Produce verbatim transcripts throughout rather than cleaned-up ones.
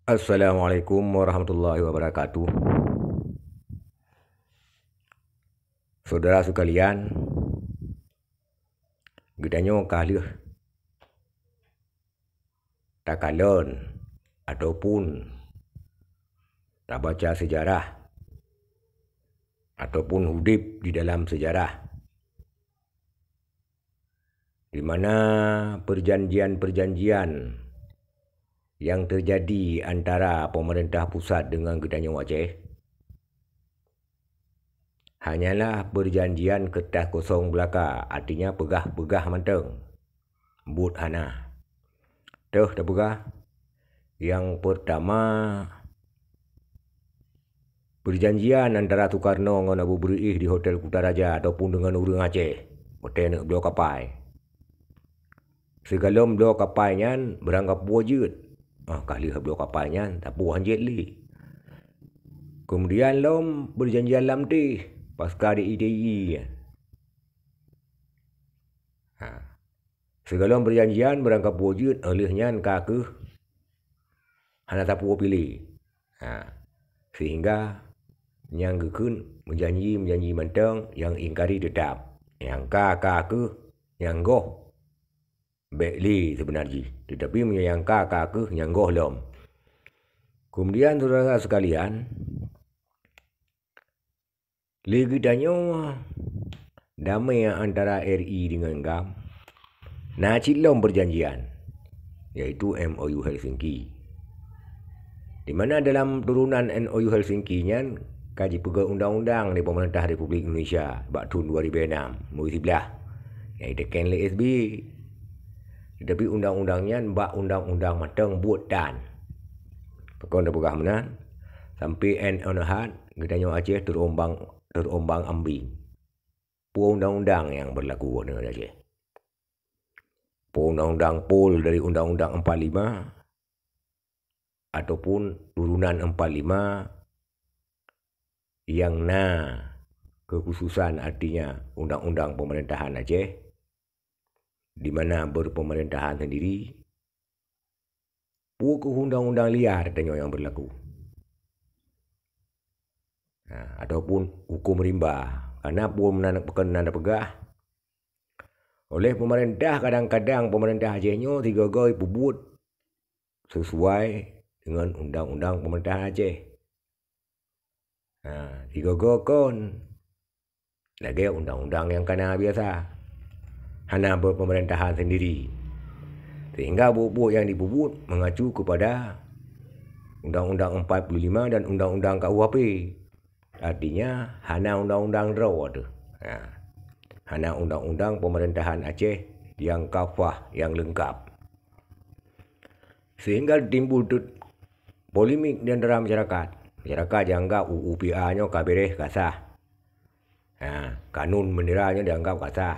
Assalamualaikum warahmatullahi wabarakatuh. Saudara sekalian, geutanyoe ka lheueh takalon ataupun tabaca sejarah ataupun udeb di dalam sejarah, di mana perjanjian-perjanjian yang terjadi antara pemerintah pusat dengan geutanyoe Aceh hanyalah perjanjian kertas kosong belaka, artinya peugah-peugah mantong, buet hana. Toh tapeugah, nyang pertama, perjanjian antara Sukarno ngon Abu Berieh di Hotel Kutaraja ataupun dengan ureuëng Aceh, watée neuk bloe kapai. Sigohlom bloe kapai nyan, beurangkapeue jeuet. Ah, ka lheueh bloe kapai nyan, tapuih hanjeuet lé. Kemudian lom perjanjian Lamteh, pasca di I T I. Ha. Sigohlom perjanjian, beurangkapeue jeuet, óh lheueh nyan ka kheueh hana tapuih piléh. Ha. Sehingga nyang geukheun meujanji-meujanji mantong, nyang ingkari teutap. Nyang ka, ka kheueh nyang goh bék lé seubeuna jih. Teutapi meunyoe nyang ka, ka kheueh nyang goh lom. Kemudian, saudara sekalian, lé geutanyoe damé antara R I dengan GAM na cit lom perjanjian, yaitu M O U Helsinki. Di mana dalam turunan M O U Helsinki nyan ka jipeugét undang-undang lé pemerintah Republik Indonesia bak thon dua ribu enam, meusiblah nyang jiteken lé S B Y. Tetapi undang-undang nyan bak undang-undang mantong buet tan. Pakon tapeugah meunan, sampai 'an nyoe that geutanyoe Aceh terombang, terombang-ambing. Peue undang-undang nyang berlaku ngon Aceh? Peue undang-undang pol dari Undang-Undang empat lima ataupun turunan empat lima nyang na kekhususan, artinya undang-undang pemerintahan Aceh, di mana berpemerintahan sendiri, peue kheueh undang-undang liar tanyoe nyang berlaku. Nah, ataupun hukum rimba. Karena peue meunan, pakon meunan tapeugah, oleh pemerintah, kadang-kadang pemerintah Aceh nyoe sigoe-goe jipeubuet sesuai dengan undang-undang pemerintahan Aceh. Ha, sigoe-goe kon lagée undang-undang nyang kana biasa, hana berpemerintahan sendiri, sehingga buet-buet nyang jipeubuet mengacu kepada Undang-Undang empat puluh lima dan Undang-Undang K U H P. Artinya, hana undang-undang droe teuh. Ha. Hana undang-undang pemerintahan Aceh nyang kafah, nyang leungkap. Sehingga timbul tut-, polemik di antara masyarakat. Masyarakat jianggap U U P A nyoe ka beres, ka sah. Ha, kanun bendera nyoe dianggap ka sah.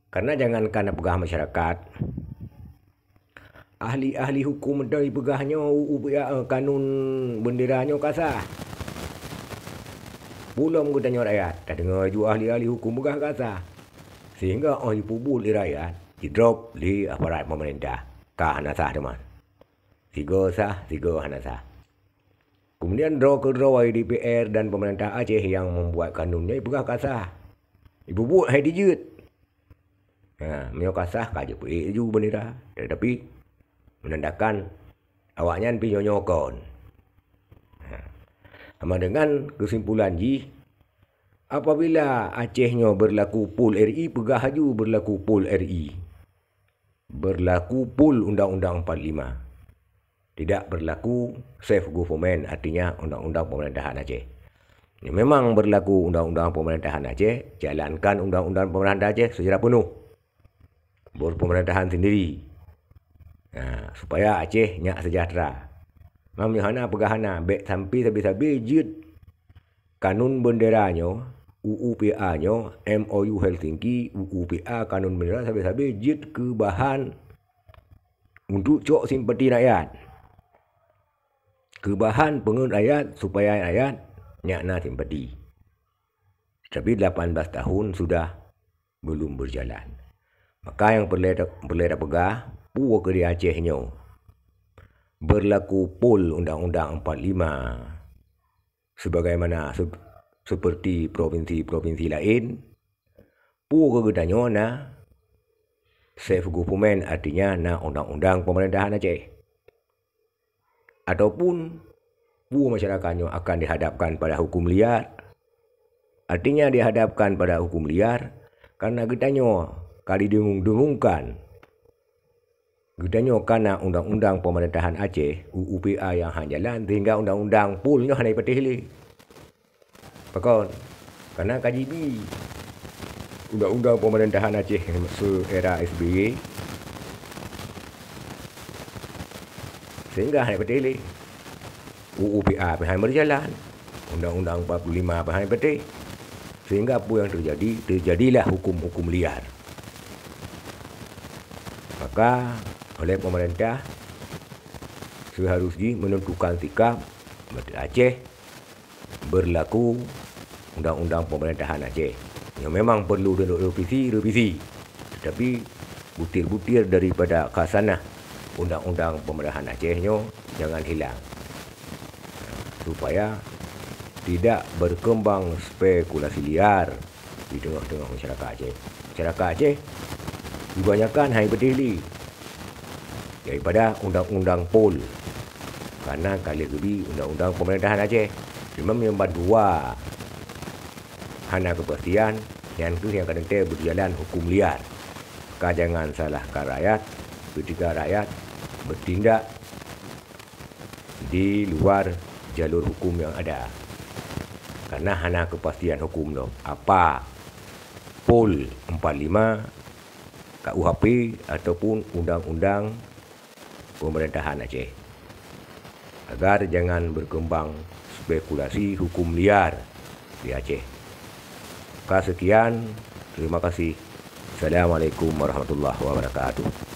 Karena jangankan peugah masyarakat, ahli-ahli hukum mantong jipeugah nyoe U U P A, eh, kanun bendera nyoe ka sah. Peue lom geutanyoe rakyat, tadeungoe ju ahli-ahli hukum peugah ka sah. Sehingga óh jipeubuet lé rakyat, jidrop lé aparat pemerintah. Ka hana sah teuma. Sigoe sah, sigoe hana sah. Kemudian droe keudroe D P R dan pemerintah Aceh nyang membuat kanun nyoe jipeugah ka sah. Jipeubuet hai dijeuet. Ha, meunyoe ka sah, ka jipeuék ju bendera. Tetapi menandakan awaknyan pih nyoe-nyoe kon. Ha. Sama dengan kesimpulan jih, apabila Aceh nyoe berlaku pol R I, peugah laju berlaku pol R I. Berlaku pol Undang-Undang empat lima. Tidak berlaku self government, artinya undang-undang pemerintahan Aceh. Ya, memang berlaku undang-undang pemerintahan Aceh, jalankan undang-undang pemerintahan Aceh secara penuh. Berpemerintahan sendiri. Nah, supaya Aceh nyak sejahtera. Meunyoe hana peugah hana, bék sampai sabe-sabe jeuet kanun bendera nyoe, U U P A nyoe, M O U Helsinki, U U P A, kanun bendera, sabe-sabe jeuet keu bahan untuk cok simpati rakyat. Keu bahan peungeut rakyat, supaya rakyat nyak na simpati. Tapi delapan belas tahun sudah belum berjalan. Maka nyang peureulée ta-, peureulée tapeugah, peue keu di Aceh nyoe? berlaku pol Undang-Undang empat lima sebagaimana se-, seperti provinsi-provinsi lain, peue keu geutanyoe na self government, artinya na undang-undang pemerintahan Aceh. Ataupun peue masyarakat nyoe akan dihadapkan pada hukum liar? Artinya dihadapkan pada hukum liar karena geutanyoe ka didengung-dengungkan. Geutanyoe kana undang-undang pemerintahan Aceh, U U P A nyang hana jalan, sehingga undang-undang pol nyoe hana ipatéh lé. Pakon? Karena ka jibi undang-undang pemerintahan Aceh se era S B Y, sehingga hana ipatéh lé. U U P A pih hana berjalan, undang-undang empat puluh lima pih hana ipatéh. Sehingga apa yang terjadi? Terjadilah hukum-hukum liar. Maka oleh pemerintah seharus jih menentukan sikap, Aceh berlaku undang-undang pemerintahan Aceh. Yang memang perlu direvisi, revisi. Tetapi butir-butir daripada khasanah undang-undang pemerintahan Aceh nyoe jangan hilang. Supaya tidak berkembang spekulasi liar di tengah-tengah masyarakat Aceh. Masyarakat Aceh kebanyakan hana ipatéh lé daripada undang-undang pol. Karena ka lheueh geubi undang-undang pemerintahan Aceh. Cuma meunyoe bandua hana kepastian, nyan kheueh nyang ka teuntée berjalan hukum liar. Maka jangan salahkan rakyat ketika rakyat bertindak di luar jalur hukum yang ada. Karena hana kepastian hukum lom. Apa pol empat lima, K U H P ataupun undang-undang pemerintahan Aceh. Agar jangan berkembang spekulasi hukum liar di Aceh. Ka sekian, terima kasih. Assalamualaikum warahmatullahi wabarakatuh.